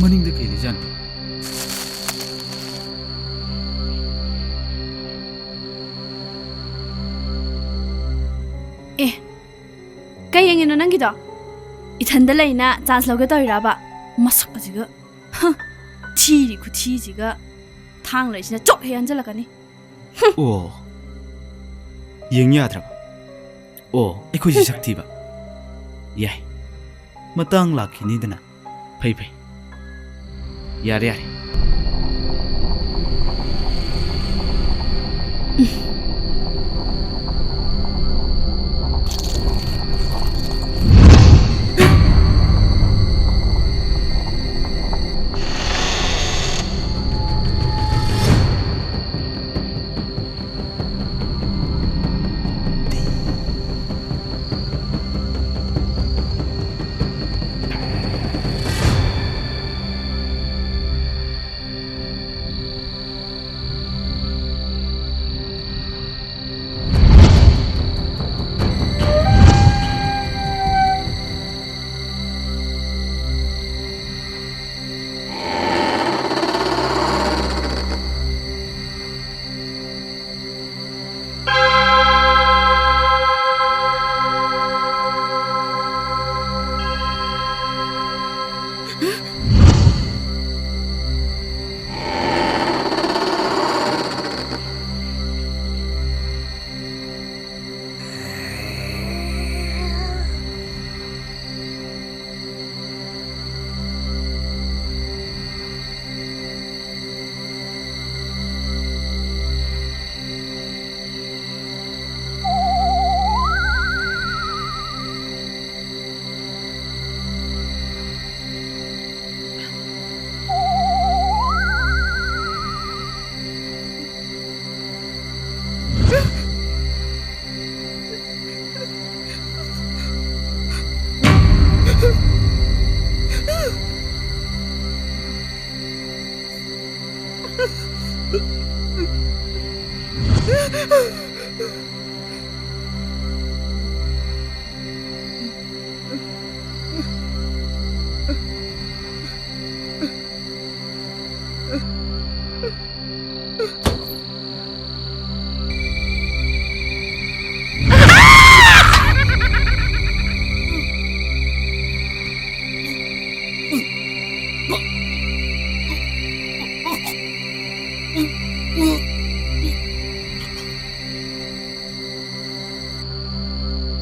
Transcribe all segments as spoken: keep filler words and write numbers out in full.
ꯃꯅꯤꯡꯗ ꯀꯩ ꯂꯩꯖꯥꯠꯅꯣ? ꯑꯦ, ꯀꯩ ꯌꯦꯡꯉꯤꯅꯣ ꯅꯪꯒꯤꯗꯣ? ꯏꯊꯟꯗ ꯂꯩꯅ ꯆꯥꯟꯁ ꯂꯧꯒꯦ ꯇꯧꯔꯤꯔꯕ? ꯃꯁꯛ ꯑꯁꯤꯒ꯫ ꯍ, ꯊꯤꯔꯤ ꯈꯨꯊꯤꯁꯤꯒ꯫ ꯊꯥꯡ ꯂꯩꯁꯤꯅ ꯆꯣꯠ ꯍꯦꯛ ꯍꯟꯖꯜꯂꯛꯀꯅꯤ꯫ ꯑꯣ, ꯌꯦꯡ ꯌꯥꯗ꯭ꯔꯕ? ꯑꯣ, ꯑꯩꯈꯣꯏꯁꯤ ꯁꯛ ꯊꯤꯕ꯫ ꯌꯥꯏ, ꯃꯇꯥꯡ ꯂꯥꯛꯈꯤꯅꯤꯗꯅ꯫ ꯐꯩ, ꯐꯩ꯫ ꯌꯥꯔꯦ, ꯌꯥꯔꯦ꯫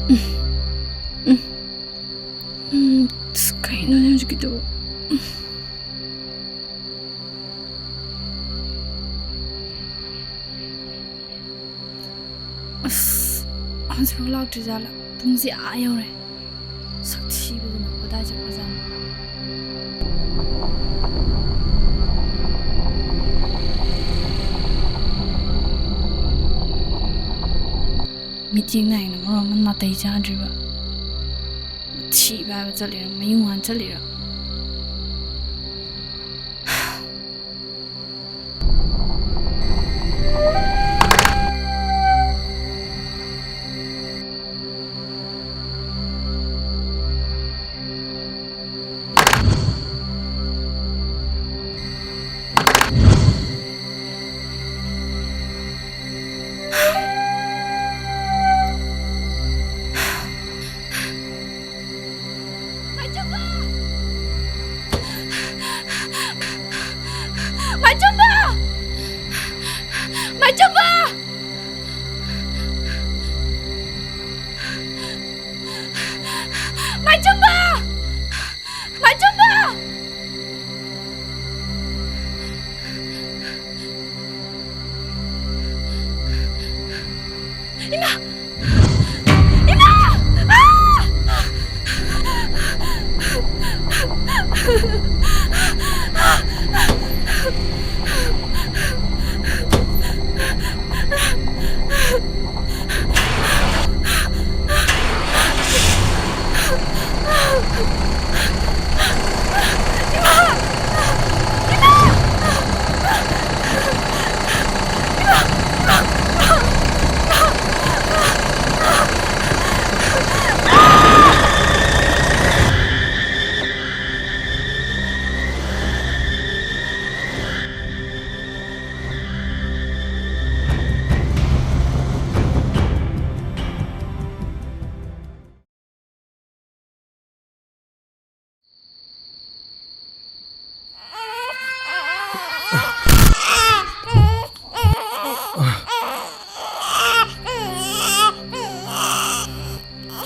ꯎꯝ, ꯎꯝ, ꯎꯝ, ꯑꯁ, ꯀꯩꯅꯣꯅꯦ ꯍꯧꯖꯤꯛꯀꯤꯗꯨꯕꯨ? ꯎꯝ꯫ ꯑꯁ, ꯍꯧꯖꯤꯛꯐꯥꯎ ꯂꯥꯛꯇ꯭ꯔꯤꯖꯥꯠꯂꯥ? ꯄꯨꯡꯁꯦ ꯑꯥ ꯌꯧꯔꯦ꯫ ꯁꯛꯊꯤꯕꯗꯨꯅ ꯀꯗꯥꯏ ꯆꯠꯈ꯭ꯔꯖꯥꯠꯅꯣ? ꯃꯤꯠꯌꯦꯡ ꯅꯥꯏꯅ ꯃꯔꯣꯟ ꯑꯃ ꯅꯥꯇꯩ ꯆꯥꯗ꯭ꯔꯤꯕ꯫ ꯊꯤꯕ ꯍꯥꯏꯕ ꯆꯠꯂꯤꯔ, ꯃꯌꯨꯡ ꯍꯥꯟ ꯆꯠꯂꯤꯔ? ꯃꯥꯏꯆꯨꯝꯕ! ꯃꯥꯏꯆꯨꯝꯕ! ꯃꯥꯏꯆꯨꯝꯕ! ꯃꯥꯏꯆꯨꯝꯕ! ꯃꯥꯏꯆꯨꯝꯕ! ꯏꯃꯥ! ꯏꯃꯥ! ꯑꯥ!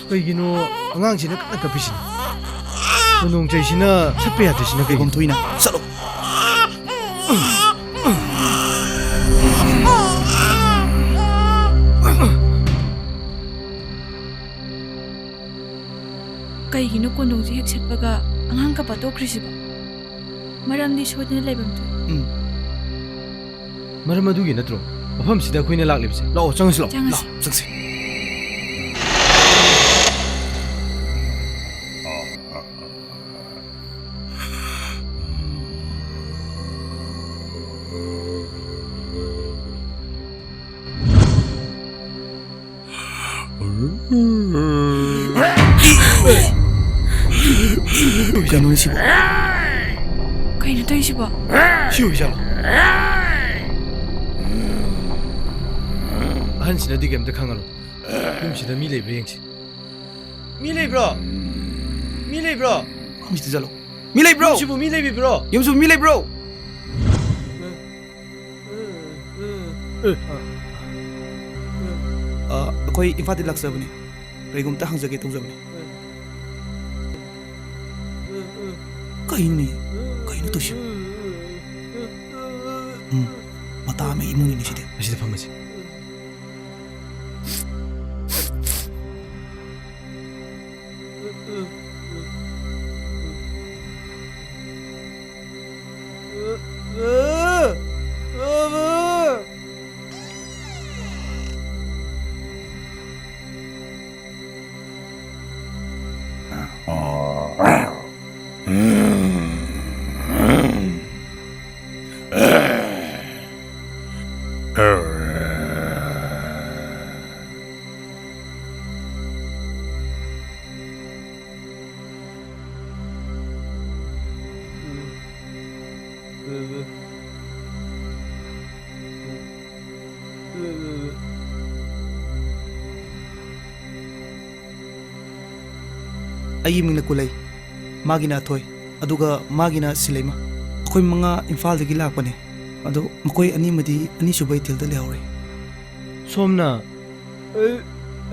ꯀꯩꯒꯤꯅꯣ ꯑꯉꯥꯡꯁꯤꯅ ꯀꯟꯅ ꯀꯞꯄꯤꯁꯤꯅ? ꯀꯣꯟꯗꯣꯡ ꯆꯩꯁꯤꯅ ꯁꯠꯄ ꯌꯥꯗ꯭ꯔꯤꯁꯤꯅ ꯀꯩꯒꯤꯅꯣ? ꯕꯦꯒꯝ ꯊꯣꯏꯅ ꯆꯠꯂꯣ꯫ ꯀꯩꯒꯤꯅꯣ ꯀꯣꯟꯗꯣꯡꯁꯦ ꯍꯦꯛ ꯁꯦꯠꯄꯒ ꯑꯉꯥꯡ ꯀꯞꯄ ꯇꯣꯛꯈ꯭ꯔꯤꯁꯤꯕꯣ? ꯃꯔꯝꯗꯤ ꯁꯣꯏꯗꯅ ꯂꯩꯐꯝ ꯊꯣꯛꯏ꯫ ꯎꯝ꯫ ꯃꯔꯝ ꯑꯗꯨꯒꯤ ꯅꯠꯇ꯭ꯔꯣ ꯃꯐꯝꯁꯤꯗ ꯑꯩꯈꯣꯏꯅ ꯂꯥꯛꯂꯤꯕꯁꯦ? ꯂꯥꯛꯑꯣ, ꯆꯪꯉꯁꯤ, ꯂꯥꯛꯑꯣ꯫ ꯆꯪꯉꯁꯤ꯫ ꯂꯥꯛꯑꯣ, ꯆꯪꯁꯤ꯫ ꯀꯩꯅꯣꯅꯦ ꯁꯤꯕꯣ? ꯀꯩꯅꯣ ꯇꯧꯔꯤꯁꯤꯕꯣ? ꯁꯤ ꯑꯣꯏꯖꯥꯠꯂꯣ? ꯑꯍꯟꯁꯤꯅꯗꯤ ꯀꯩꯝꯇ ꯈꯪꯉꯔꯣꯏ꯫ ꯌꯨꯝꯁꯤꯗ ꯃꯤ ꯂꯩꯕ꯭ꯔꯥ ꯌꯦꯡꯁꯤ꯫ ꯃꯤ ꯂꯩꯕ꯭ꯔꯣ? ꯃꯤ ꯂꯩꯕ꯭ꯔꯣ? ꯌꯨꯝꯁꯤꯗ ꯆꯠꯂꯣ꯫ ꯃꯤ ꯂꯩꯕ꯭ꯔꯣ? ꯌꯨꯝꯁꯤꯕꯨ ꯃꯤ ꯂꯩꯕꯤꯕ꯭ꯔꯣ? ꯌꯨꯝꯁꯤꯕꯨ ꯃꯤ ꯂꯩꯕ꯭ꯔꯣ? ꯑ, ꯑꯩꯈꯣꯏ ꯏꯝꯐꯥꯜꯗꯒꯤ ꯂꯥꯛꯆꯕꯅꯤ꯫ ꯀꯔꯤꯒꯨꯝꯕ ꯍꯪꯖꯒꯦ ꯇꯧꯖꯕꯅꯤ꯫ ꯀꯩꯅꯣꯅꯦ? ꯀꯩꯅꯣ ꯇꯧꯁꯤꯕꯣ? ꯎꯝ, ꯃꯇꯥ ꯑꯃ ꯏꯃꯨꯡꯒꯤꯅꯤ ꯁꯤꯗꯤ꯫ ꯑꯁꯤꯗ ꯐꯝꯃꯁꯤ꯫ ꯑꯩꯒꯤ ꯃꯤꯡꯅ ꯀꯨꯂꯩ, ꯃꯥꯒꯤꯅ ꯑꯊꯣꯏ, ꯑꯗꯨꯒ ꯃꯥꯒꯤꯅ ꯁꯤꯂꯩꯃ꯫ ꯑꯩꯈꯣꯏ ꯃꯉꯥ ꯏꯝꯐꯥꯜꯗꯒꯤ ꯂꯥꯛꯄꯅꯦ, ꯑꯗꯣ ꯃꯈꯣꯏ ꯑꯅꯤꯃꯗꯤ ꯑꯅꯤꯁꯨꯕ ꯏꯇꯦꯜꯗ ꯂꯩꯍꯧꯔꯦ꯫ ꯁꯣꯝꯅ? ꯑꯩ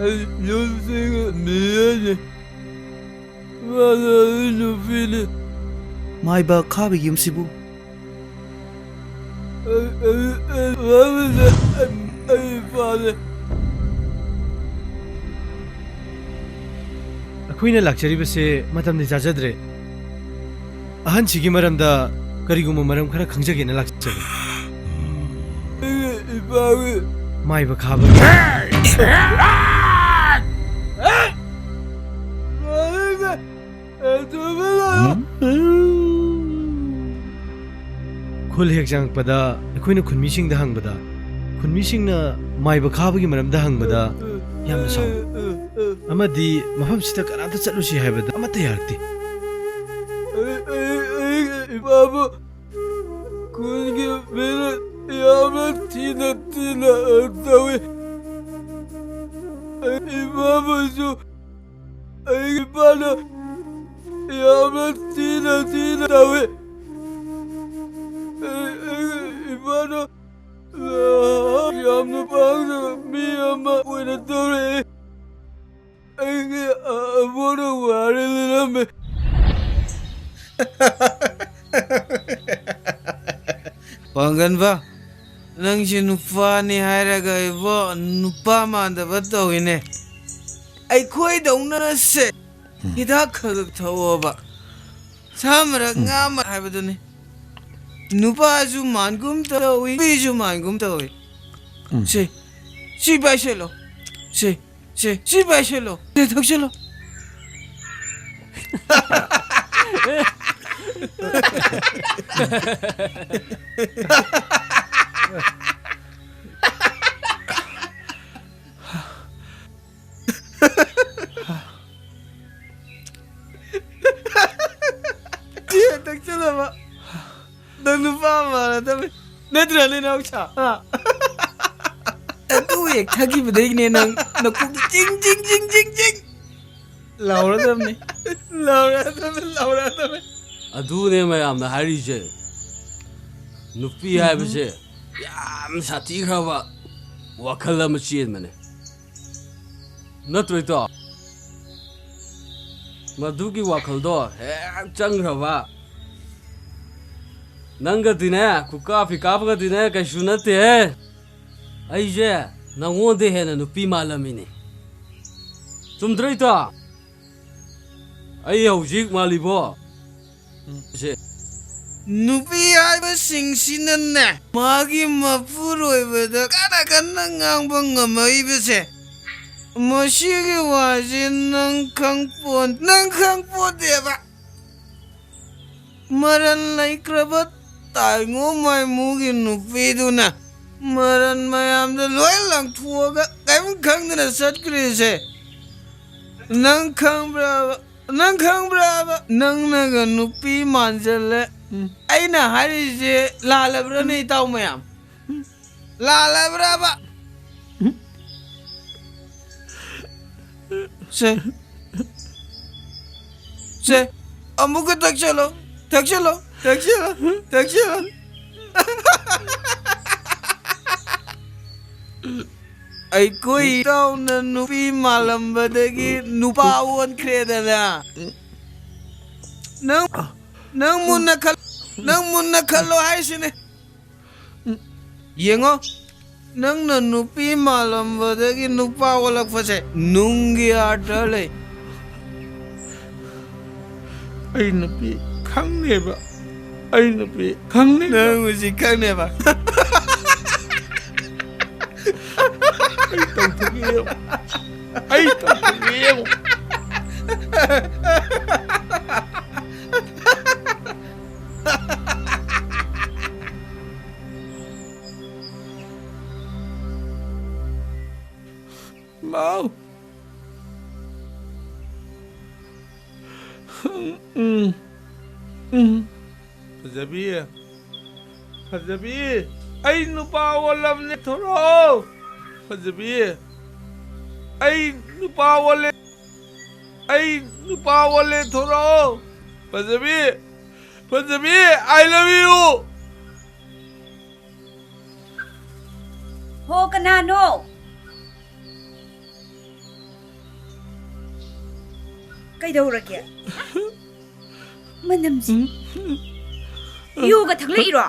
ꯑꯩ ꯌꯨꯝꯁꯤꯒꯤ ꯃꯤꯔꯦꯟꯅꯤ꯫ ꯃꯥꯅ ꯑꯩ ꯅꯨꯄꯤꯅꯤ꯫ ꯃꯥꯏꯕ ꯈꯥꯕꯒꯤ ꯌꯨꯝꯁꯤꯕꯨ꯫ ꯑꯩ, ꯑꯩ, ꯑꯩ, ꯑꯩ, ꯑꯩ ꯏꯄꯥꯅꯤ꯫ ꯑꯩꯈꯣꯏꯅ ꯂꯥꯛꯆꯔꯤꯕꯁꯦ ꯃꯇꯝꯗꯤ ꯆꯥꯖꯗ꯭ꯔꯦ꯫ ꯑꯍꯟꯁꯤꯒꯤ ꯃꯔꯝꯗ ꯀꯔꯤꯒꯨꯝꯕ ꯃꯔꯝ ꯈꯔ ꯈꯪꯖꯒꯦꯅ ꯂꯥꯛꯆꯕꯅꯤ꯫ ꯑꯩꯒꯤ ꯏꯄꯥꯒꯤ ꯃꯥꯏꯕ ꯈꯥꯕ꯫ ꯈꯨꯜ ꯍꯦꯛ ꯆꯪꯉꯛꯄꯗ ꯑꯩꯈꯣꯏꯅ ꯈꯨꯟꯃꯤꯁꯤꯡꯗ ꯍꯪꯕꯗ, ꯈꯨꯟꯃꯤꯁꯤꯡꯅ ꯃꯥꯏꯕ ꯈꯥꯕꯒꯤ ꯃꯔꯝꯗ ꯍꯪꯕꯗ ꯌꯥꯝꯅ ꯁꯥꯎꯏ꯫ ꯑꯃꯗꯤ ꯃꯐꯝꯁꯤꯗ ꯀꯅꯥꯝꯇ ꯆꯠꯂꯨꯁꯤ ꯍꯥꯏꯕꯗ ꯑꯃꯠꯇ ꯌꯥꯔꯛꯇꯦ꯫ ꯑꯩ, ꯑꯩ, ꯑꯩꯒꯤ ꯏꯄꯥꯕꯨ ꯈꯨꯟꯒꯤ ꯃꯤꯅ ꯌꯥꯝꯅ ꯊꯤꯅ, ꯊꯤꯅ ꯇꯧꯏ꯫ ꯑꯩ ꯏꯄꯥꯕꯨꯁꯨ ꯑꯩꯒꯤ ꯏꯄꯥꯅ ꯌꯥꯝꯅ ꯊꯤꯅ, ꯊꯤꯅ ꯇꯧꯏ꯫ ꯑꯩ, ꯑꯩꯒꯤ ꯏꯄꯥꯅ ꯌꯥꯝꯅ ꯄꯥꯡꯗꯕ ꯃꯤ ꯑꯃ ꯑꯣꯏꯅ ꯇꯧꯔꯛꯏ꯫ ꯑꯩꯒꯤ ꯑꯕꯣꯛꯅ ꯋꯥꯔꯤ ꯂꯤꯔꯝꯃꯤ꯫ ꯄꯥꯡꯒꯟꯕ, ꯅꯪꯁꯦ ꯅꯨꯄꯥꯅꯤ ꯍꯥꯏꯔꯒ ꯏꯕꯣ, ꯅꯨꯄꯥ ꯃꯥꯟꯗꯕ ꯇꯧꯏꯅꯦ꯫ ꯑꯩꯈꯣꯏꯗꯧꯅ ꯁꯦ ꯍꯤꯗꯥꯛ ꯈꯔ ꯈꯔ ꯊꯛꯑꯣꯕ꯫ ꯁꯥ ꯃꯔꯛ ꯉꯥ ꯃꯔꯛ ꯍꯥꯏꯕꯗꯨꯅꯤ꯫ ꯅꯨꯄꯥꯁꯨ ꯃꯥꯟꯒꯨꯝ ꯇꯧꯏ, ꯅꯨꯄꯤꯁꯨ ꯃꯥꯟꯒꯨꯝ ꯇꯧꯏ꯫ ꯁꯦ, ꯁꯤ ꯄꯥꯏꯁꯜꯂꯣ꯫ ꯁꯦ, ꯁꯦ, ꯁꯤ ꯄꯥꯏꯁꯜꯂꯣ꯫ ꯁꯦ, ꯊꯛꯆꯜꯂꯣ꯫ ꯁꯦ, ꯊꯛꯆꯜꯂꯕ꯫ ꯅꯪ ꯅꯨꯄꯥ ꯃꯥꯟꯅꯗꯕꯅꯤ꯫ ꯅꯠꯇ꯭ꯔꯅꯦ, ꯅꯥꯎꯁꯥ? ꯍꯥ? ꯑꯗꯨ ꯍꯦꯛ ꯊꯛꯈꯤꯕꯗꯩꯅꯦ ꯅꯪ ꯅꯀꯣꯛꯇ ꯆꯤꯡ, ꯆꯤꯡ, ꯆꯤꯡ, ꯆꯤꯡ, ꯆꯤꯡ ꯂꯥꯎꯔꯗꯕꯅꯤ꯫ ꯂꯥꯎꯔꯗꯕꯅꯤ, ꯂꯥꯎꯔꯗꯕꯅꯤ꯫ ꯑꯗꯨꯅꯦ ꯃꯌꯥꯝꯅ ꯍꯥꯏꯔꯤꯁꯦ꯫ ꯅꯨꯄꯤ ꯍꯥꯏꯕꯁꯦ ꯌꯥꯝ ꯁꯥꯊꯤꯈ꯭ꯔꯕ ꯋꯥꯈꯜ ꯑꯃ ꯆꯦꯟꯕꯅꯦ꯫ ꯅꯠꯇ꯭ꯔꯣ, ꯏꯇꯥꯎ? ꯃꯗꯨꯒꯤ ꯋꯥꯈꯜꯗꯣ ꯍꯦꯛ ꯆꯪꯈ꯭ꯔꯕ, ꯅꯪꯒꯗꯤꯅꯦ, ꯈꯨꯀꯥꯞ ꯐꯤꯀꯥꯞꯒꯗꯤꯅꯦ, ꯀꯩꯁꯨ ꯅꯠꯇꯦꯍꯦ꯫ ꯑꯩꯁꯦ ꯅꯪꯉꯣꯟꯗ ꯍꯦꯟꯅ ꯅꯨꯄꯤ ꯃꯥꯜꯂꯝꯃꯤꯅꯦ꯫ ꯆꯨꯝꯗ꯭ꯔꯣ, ꯏꯇꯥꯎ? ꯑꯩ ꯍꯧꯖꯤꯛ ꯃꯥꯜꯂꯤꯕꯣ? ꯁꯦ꯫ ꯅꯨꯄꯤ ꯍꯥꯏꯕꯁꯤꯡꯁꯤꯅꯅꯦ, ꯃꯥꯒꯤ ꯃꯄꯨꯔꯣꯏꯕꯗ ꯀꯟꯅ ꯀꯟꯅ ꯉꯥꯡꯕ ꯉꯝꯃꯛꯏꯕꯁꯦ, ꯃꯁꯤꯒꯤ ꯋꯥꯁꯦ ꯅꯪ ꯈꯪꯄꯣꯟ-, ꯅꯪ ꯈꯪꯄꯣꯟꯗꯦꯕ꯫ ꯃꯔꯟ ꯂꯩꯈ꯭ꯔꯕ ꯇꯥꯏꯉꯣ ꯃꯥꯏꯃꯨꯒꯤ ꯅꯨꯄꯤꯗꯨꯅ ꯃꯔꯟ ꯃꯌꯥꯝꯗ ꯂꯣꯏ ꯂꯪꯊꯣꯛꯑꯒ ꯀꯔꯤꯝ ꯈꯪꯗꯅ ꯆꯠꯈ꯭ꯔꯤꯁꯦ ꯅꯪ ꯈꯪꯕ꯭ꯔꯥꯕ? ꯅꯪ ꯈꯪꯕ꯭ꯔꯥꯕ? ꯅꯪꯅꯒ ꯅꯨꯄꯤ ꯃꯥꯟꯁꯤꯜꯂꯦ꯫ ꯎꯝ꯫ ꯑꯩꯅ ꯍꯥꯏꯔꯤꯁꯦ ꯂꯥꯜꯂꯕ꯭ꯔꯥꯅꯦ, ꯏꯇꯥꯎ ꯃꯌꯥꯝ? ꯂꯥꯜꯂꯕ꯭ꯔꯥꯕ? ꯁꯦ꯫ ꯁꯦ꯫ ꯑꯃꯨꯛꯀ ꯊꯛꯆꯜꯂꯣ꯫ ꯊꯛꯆꯜꯂꯣ꯫ ꯊꯛꯆꯜꯂꯣ꯫ ꯊꯛꯆꯜꯂꯣ꯫ ꯑꯩꯈꯣꯏ ꯏꯇꯥꯎꯅ ꯅꯨꯄꯤ ꯃꯥꯜꯂꯝꯕꯗꯒꯤ ꯅꯨꯄꯥ ꯑꯣꯟꯈ꯭ꯔꯦꯗꯅ꯫ ꯅꯪ, ꯅꯪ ꯃꯨꯟꯅ ꯈꯜ-, ꯅꯪ ꯃꯨꯟꯅ ꯈꯜꯂꯣ ꯍꯥꯏꯁꯤꯅꯦ꯫ ꯌꯦꯡꯉꯣ, ꯅꯪꯅ ꯅꯨꯄꯤ ꯃꯥꯜꯂꯝꯕꯗꯒꯤ ꯅꯨꯄꯥ ꯑꯣꯜꯂꯛꯄꯁꯦ ꯅꯨꯡꯒꯤ ꯑꯥꯔꯊ ꯂꯩ꯫ ꯑꯩ ꯅꯨꯄꯤ ꯈꯪꯅꯦꯕ꯫ ꯑꯩ ꯅꯨꯄꯤ ꯈꯪꯅꯦꯕ꯫ ꯅꯪ ꯍꯧꯖꯤꯛ ꯈꯪꯅꯦꯕ꯫ ꯑꯩ ꯇꯧꯊꯣꯛꯀꯦ ꯌꯦꯡꯉꯨ꯫ ꯑꯩ ꯇꯧꯊꯣꯛꯀꯦ ꯌꯦꯡꯉꯨ꯫ ꯃꯥꯎ꯫ ꯎꯝ, ꯎꯝ, ꯎꯝ꯫ ꯐꯖꯕꯤ, ꯐꯖꯕꯤ, ꯑꯩ ꯅꯨꯄꯥ ꯑꯣꯜꯂꯕꯅꯦ, ꯊꯣꯔꯛꯑꯣ꯫ ꯐꯖꯕꯤ, ꯑꯩ ꯅꯨꯄꯥ ꯑꯣꯜꯂꯦ, ꯑꯩ ꯅꯨꯄꯥ ꯑꯣꯜꯂꯦ, ꯊꯣꯔꯛꯑꯣ꯫ ꯐꯖꯕꯤ, ꯐꯖꯕꯤ, I love you꯫ ꯍꯣ, ꯀꯅꯥꯅꯣ? ꯀꯩꯗꯧꯔꯒꯦ? ꯃꯅꯝꯁꯤ꯫ ꯌꯨꯒ ꯊꯛꯂꯛꯏꯔꯣ?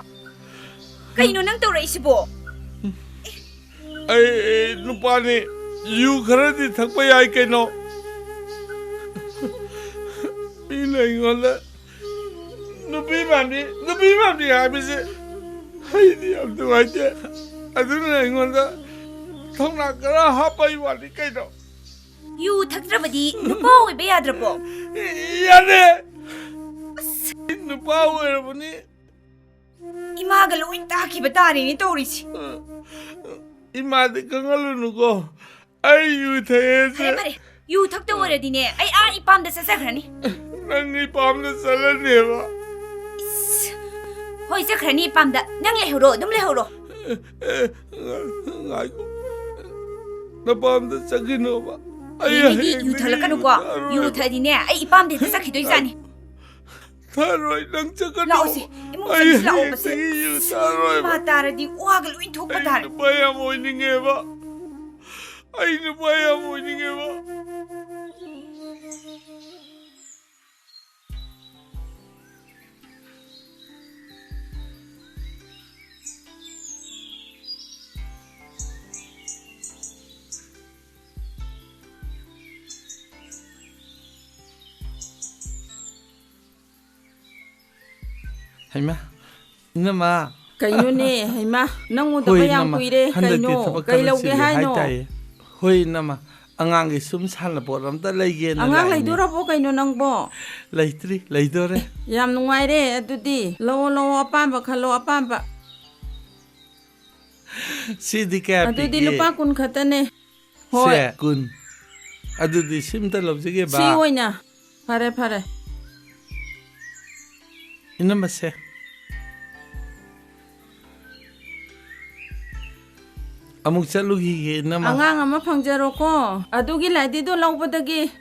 ꯀꯩꯅꯣ ꯅꯪ ꯇꯧꯔꯛꯏꯁꯤꯕꯣ? ꯑꯩ ꯅꯨꯄꯥꯅꯤ, ꯌꯨ ꯈꯔꯗꯤ ꯊꯛꯄ ꯌꯥꯏ ꯀꯩꯅꯣ꯫ ꯃꯤꯅ ꯑꯩꯉꯣꯟꯗ ꯅꯨꯄꯤ ꯃꯥꯟꯕꯤ, ꯅꯨꯄꯤ ꯃꯥꯟꯕꯤ ꯍꯥꯏꯕꯁꯦ ꯑꯩꯗꯤ ꯌꯥꯝ ꯅꯨꯡꯉꯥꯏꯇꯦ꯫ ꯑꯗꯨꯅ ꯑꯩꯉꯣꯟꯗ ꯊꯧꯅꯥ ꯈꯔ ꯍꯥꯞꯄꯩ ꯋꯥꯅꯤ ꯀꯩꯅꯣ꯫ ꯌꯨ ꯊꯛꯇ꯭ꯔꯕꯗꯤ ꯅꯨꯄꯥ ꯑꯣꯏꯕ ꯌꯥꯗ꯭ꯔꯕꯣ? ꯌꯥꯗꯦ꯫ ꯑꯁ꯫ ꯅꯨꯄꯥ ꯑꯣꯏꯔꯕꯅꯤ꯫ ꯏꯃꯥꯒ ꯂꯣꯏ ꯇꯥꯈꯤꯕ ꯇꯥꯔꯦꯅꯦ ꯇꯧꯔꯤꯁꯤ꯫ ꯏꯃꯥꯗꯤ ꯈꯪꯍꯜꯂꯨꯅꯨꯀꯣ꯫ ꯑꯩ ꯌꯨ ꯊꯛꯑꯦꯁꯦ꯫ ꯐꯔꯦ, ꯐꯔꯦ꯫ ꯌꯨ ꯊꯛꯇ ꯑꯣꯏꯔꯗꯤꯅꯦ, ꯑꯩ ꯑꯥ ꯏꯄꯥꯝꯗ ꯆꯠꯆꯈ꯭ꯔꯅꯤ꯫ ꯅꯪ ꯏꯄꯥꯝꯗ ꯆꯠꯂꯅꯦꯕ? ꯏꯁ! ꯍꯣꯏ, ꯆꯠꯈ꯭ꯔꯅꯤ ꯏꯄꯥꯝꯗ꯫ ꯅꯪ ꯂꯩꯍꯧꯔꯣ, ꯑꯗꯨꯝ ꯂꯩꯍꯧꯔꯣ꯫ ꯑꯦ, ꯑꯦ, ꯉꯥꯏꯈꯣ꯫ ꯅꯄꯥꯝꯗ ꯆꯠꯈꯤꯅꯣꯕ꯫ ꯑꯩ ꯌꯦꯡꯉꯤꯗꯤ ꯌꯨ ꯍꯌꯦꯡꯗꯒꯤ ꯊꯛꯂꯛꯀꯅꯨꯀꯣ꯫ ꯌꯨ ꯊꯛꯑꯔꯣꯏꯕ꯫ ꯌꯨ ꯊꯛꯑꯗꯤꯅꯦ, ꯑꯩ ꯏꯄꯥꯝꯗ ꯍꯦꯛꯇ ꯆꯠꯈꯤꯗꯣꯏꯖꯥꯠꯅꯤ꯫ ꯊꯛꯑꯔꯣꯏ, ꯅꯪ ꯆꯠꯀꯅꯨ꯫ ꯂꯥꯛꯑꯣꯁꯦ, ꯏꯃꯨꯡ ꯑꯩ ꯆꯪꯁꯤ ꯂꯥꯛꯑꯣ, ꯍꯌꯦꯡꯗꯒꯤ ꯃꯁꯦ꯫ ꯌꯨ ꯊꯛꯑꯔꯣꯏꯕ꯫ ꯃꯥ ꯇꯥꯔꯗꯤ ꯋꯥꯒ ꯂꯣꯏ ꯊꯣꯛꯄ ꯑꯩ ꯇꯥꯔꯦ꯫ ꯅꯨꯄꯥ ꯌꯥꯝ ꯑꯣꯏꯅꯤꯡꯉꯦꯕ꯫ ꯑꯩ ꯅꯨꯄꯥ ꯌꯥꯝ ꯑꯣꯏꯅꯤꯡꯉꯦꯕ꯫ ꯍꯩꯃꯥ, ꯏꯅꯝꯃ꯫ ꯀꯩꯅꯣꯅꯦ, ꯍꯩꯃꯥ, ꯅꯪ ꯎꯗꯕ ꯍꯣꯏ, ꯌꯥꯝ ꯏꯅꯝꯃ, ꯀꯨꯏꯔꯦ꯫ ꯍꯟꯗꯛꯇꯤ ꯀꯩꯅꯣ? ꯊꯕꯛ ꯀꯩ ꯈꯔ ꯂꯧꯒꯦ ꯆꯤꯜꯂꯤ ꯍꯥꯏꯅꯣ? ꯍꯥꯏꯇꯥꯏꯌꯦ꯫ ꯍꯣꯏ, ꯏꯅꯝꯃ, ꯑꯉꯥꯡꯒꯤ ꯁꯨꯝ ꯁꯥꯟꯅꯄꯣꯠ ꯑꯝꯇ ꯂꯩꯒꯦꯅ ꯑꯉꯥꯡ ꯂꯥꯛꯏꯅꯦ꯫ ꯂꯩꯗꯣꯔꯕꯣ ꯀꯩꯅꯣ ꯅꯪꯕꯣ? ꯂꯩꯇ꯭ꯔꯤ, ꯂꯩꯗꯣꯔꯦ꯫ ꯌꯥꯝ ꯅꯨꯡꯉꯥꯏꯔꯦ ꯑꯗꯨꯗꯤ꯫ ꯂꯧꯑꯣ, ꯂꯧꯑꯣ, ꯑꯄꯥꯝꯕ ꯈꯜꯂꯣ, ꯑꯄꯥꯝꯕ꯫ ꯁꯤꯗꯤ ꯀꯌꯥ ꯑꯗꯨꯗꯤ ꯄꯤꯒꯦ? ꯂꯨꯄꯥ ꯀꯨꯟ ꯈꯛꯇꯅꯦ꯫ ꯍꯣꯏ꯫ ꯁꯦ, ꯀꯨꯟ꯫ ꯑꯗꯨꯗꯤ ꯁꯤꯝꯇ ꯂꯧꯖꯒꯦꯕ꯫ ꯁꯤ ꯑꯣꯏꯅ꯫ ꯐꯔꯦ, ꯐꯔꯦ꯫ ꯏꯅꯝꯃꯁꯦ꯫ ꯑꯃꯨꯛ ꯆꯠꯂꯨꯈꯤꯒꯦ, ꯏꯅꯝꯃ꯫ ꯑꯉꯥꯡ ꯑꯃ ꯐꯪꯖꯔꯣꯀꯣ꯫ ꯑꯗꯨꯒꯤ ꯂꯥꯏꯗꯤꯗꯣ ꯂꯧꯕꯗꯒꯤ꯫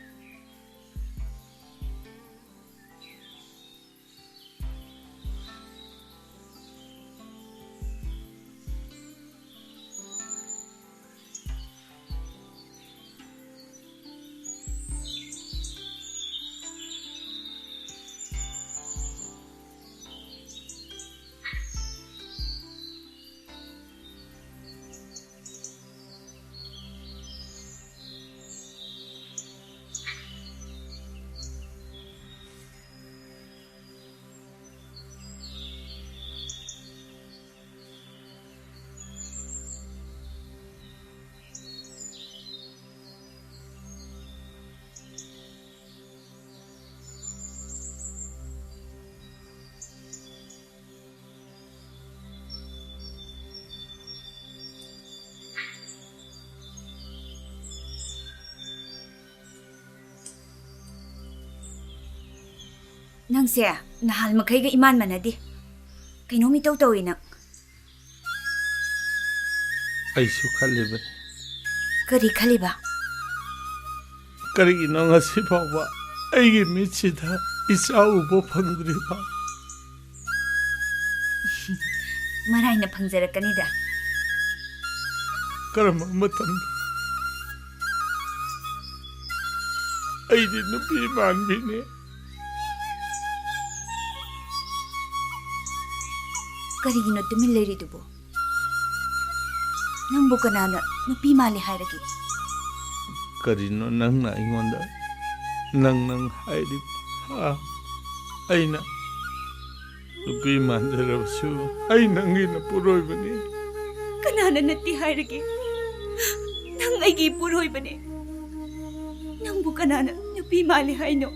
ꯅꯪꯁꯦ ꯅꯍꯥꯟ ꯃꯈꯩꯒ ꯏꯃꯥꯟ ꯃꯥꯟꯅꯗꯦ꯫ ꯀꯩꯅꯣꯝ ꯏꯇꯧ ꯇꯧꯏ ꯅꯪ꯫ ꯑꯩꯁꯨ ꯈꯜꯂꯤꯕꯅꯤ꯫ ꯀꯔꯤ ꯈꯜꯂꯤꯕ? ꯀꯔꯤꯒꯤꯅꯣ ꯉꯁꯤ ꯐꯥꯎꯕ ꯑꯩꯒꯤ ꯃꯤꯠꯁꯤꯗ ꯏꯆꯥ ꯎꯕ ꯐꯪꯗ꯭ꯔꯤꯕ? ꯃꯔꯥꯏꯅ ꯐꯪꯖꯔꯛꯀꯅꯤꯗ꯫ ꯀꯔꯝꯕ ꯃꯇꯝꯗ? ꯑꯩꯗꯤ ꯅꯨꯄꯤ ꯃꯥꯟꯕꯤꯅꯤ꯫ ꯀꯔꯤꯒꯤꯅꯣ ꯇꯨꯃꯤꯟ ꯂꯩꯔꯤꯗꯨꯕꯨ? ꯅꯪꯕꯨ ꯀꯅꯥꯅ ꯅꯨꯄꯤ ꯃꯥꯜꯂꯤ ꯍꯥꯏꯔꯒꯦ? ꯀꯔꯤꯅꯣ ꯅꯪꯅ ꯑꯩꯉꯣꯟꯗ ꯅꯪ ꯅꯪ ꯍꯥꯏꯔꯤꯕ? ꯍꯥ? ꯑꯩꯅ ꯅꯨꯄꯤ ꯃꯥꯟꯖꯔꯕꯁꯨ ꯑꯩ ꯅꯪꯒꯤ ꯅꯄꯨꯔꯣꯏꯕꯅꯤ꯫ ꯀꯅꯥꯅ ꯅꯠꯇꯦ ꯍꯥꯏꯔꯒꯦ? ꯅꯪ ꯑꯩꯒꯤ ꯏꯄꯨꯔꯣꯏꯕꯅꯦ꯫ ꯅꯪꯕꯨ ꯀꯅꯥꯅ ꯅꯨꯄꯤ ꯃꯥꯜꯂꯤ ꯍꯥꯏꯅꯣ?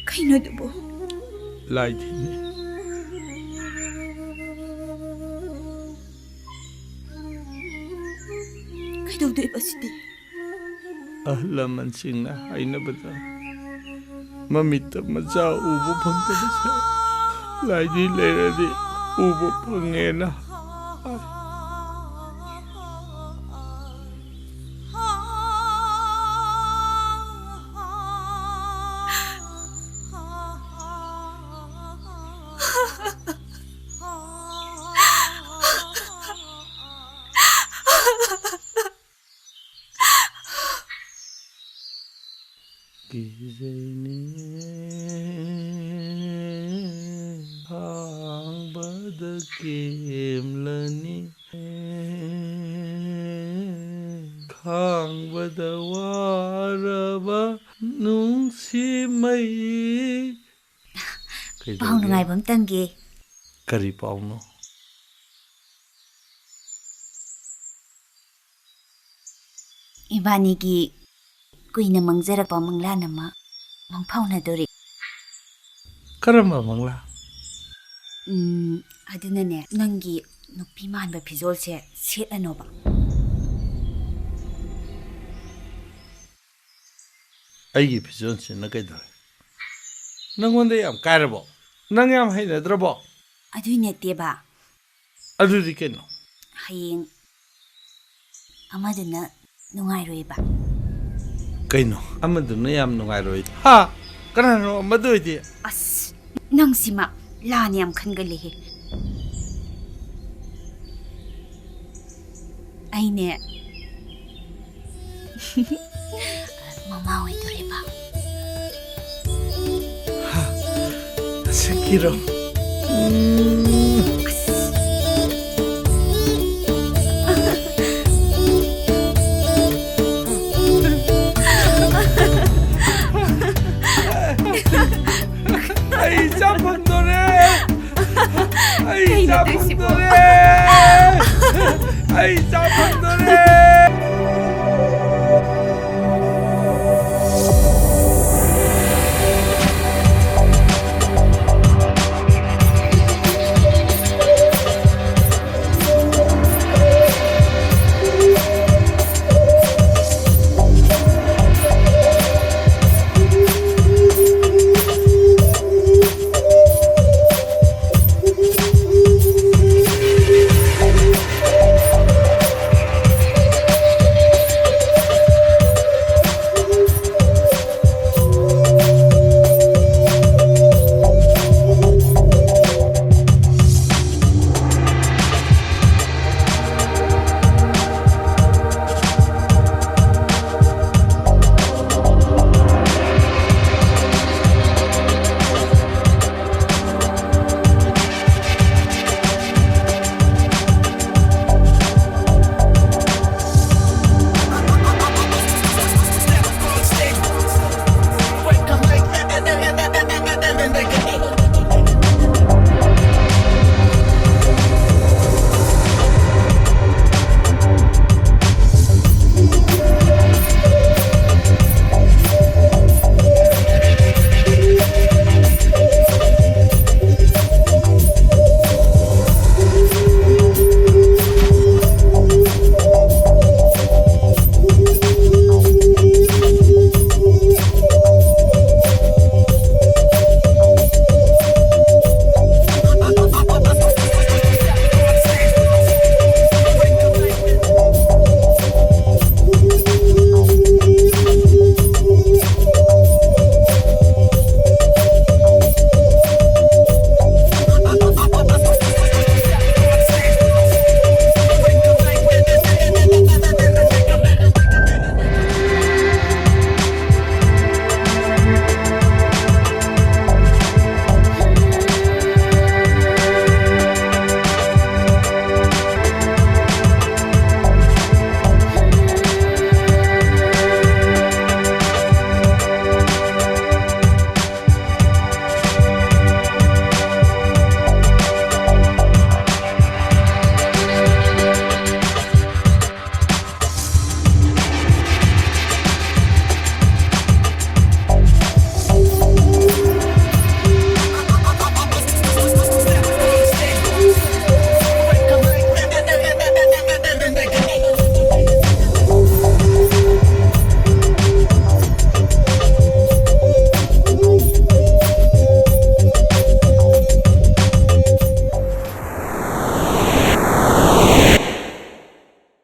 ꯀꯩꯅꯣꯗꯨꯕꯨ? ꯂꯥꯏꯙꯤꯅꯦ꯫ ꯀꯩꯗꯧꯗꯣꯏꯕ ꯁꯤꯗꯤ? ꯑꯍꯜ ꯂꯃꯟꯁꯤꯡꯅ ꯍꯥꯏꯅꯕꯗ, ꯃꯃꯤꯠꯇ ꯃꯆꯥ ꯎꯕ ꯐꯪꯗꯕꯁꯦ ꯂꯥꯏꯙꯤ ꯂꯩꯔꯗꯤ ꯎꯕ ꯐꯪꯉꯦꯅ ꯍꯥꯏ꯫ ꯀꯤꯖꯩꯅꯦ ꯈꯥꯡꯕꯗ ꯀꯦꯝꯂꯅꯤ, ꯈꯥꯡꯕꯗ ꯋꯥꯔꯕ ꯅꯨꯡꯁꯤ ꯃꯩ꯫ ꯄꯥꯎ ꯀꯩꯗꯧꯔꯒꯦ? ꯅꯨꯡꯉꯥꯏꯕ ꯑꯝ ꯇꯝꯒꯦ꯫ ꯀꯔꯤ ꯄꯥꯎꯅꯣ? ꯏꯕꯥꯅꯤꯒꯤ ꯀꯨꯏꯅ ꯃꯪꯖꯔꯛꯄ ꯃꯪꯂꯥꯟ ꯑꯃ ꯃꯪꯐꯥꯎꯅꯗꯣꯔꯦ꯫ ꯀꯔꯝꯕ ꯃꯪꯂꯥꯟ? ꯎꯝ, ꯑꯗꯨꯅꯅꯦ, ꯅꯪꯒꯤ ꯅꯨꯄꯤ ꯃꯥꯟꯕ ꯐꯤꯖꯣꯜꯁꯦ ꯁꯦꯠꯂꯅꯣꯕ꯫ ꯑꯩꯒꯤ ꯐꯤꯖꯣꯜꯁꯤꯅ ꯀꯩꯗꯧꯔꯦ? ꯅꯪꯉꯣꯟꯗ ꯌꯥꯝ ꯀꯥꯏꯔꯕꯣ? ꯅꯪ ꯌꯥꯝ ꯍꯩꯅꯗ꯭ꯔꯕꯣ? ꯑꯗꯨꯏ ꯅꯠꯇꯦꯕ꯫ ꯑꯗꯨꯗꯤ ꯀꯩꯅꯣ? ꯍꯌꯦꯡ ꯑꯃꯗꯨꯅ ꯅꯨꯡꯉꯥꯏꯔꯣꯏꯕ꯫ ꯀꯩꯅꯣ? ꯑꯃꯗꯨꯅ ꯌꯥꯝ ꯅꯨꯡꯉꯥꯏꯔꯣꯏ? ꯍꯥ? ꯀꯅꯥꯅꯣ ꯑꯃꯗꯨ ꯑꯣꯏꯗꯤ? ꯑꯁ, ꯅꯪꯁꯤꯃ ꯂꯥꯟꯅ ꯌꯥꯝ ꯈꯟꯒꯜꯂꯦꯍꯦ꯫ ꯑꯩꯅꯦ꯫ ꯃꯃꯥ ꯑꯣꯏꯗꯣꯔꯦꯕ꯫ ꯍꯥ? ꯁꯤꯛꯀꯤꯔꯣ? ꯎꯝ꯫ ꯑꯩ ꯏꯆꯥ ꯐꯪꯗꯣꯔꯦ! ꯑꯩ ꯀꯩꯅꯣ ꯏꯆꯥ ꯇꯧꯏꯁꯤꯕꯣ? ꯐꯪꯗꯣꯔꯦ! ꯑꯩ ꯏꯆꯥ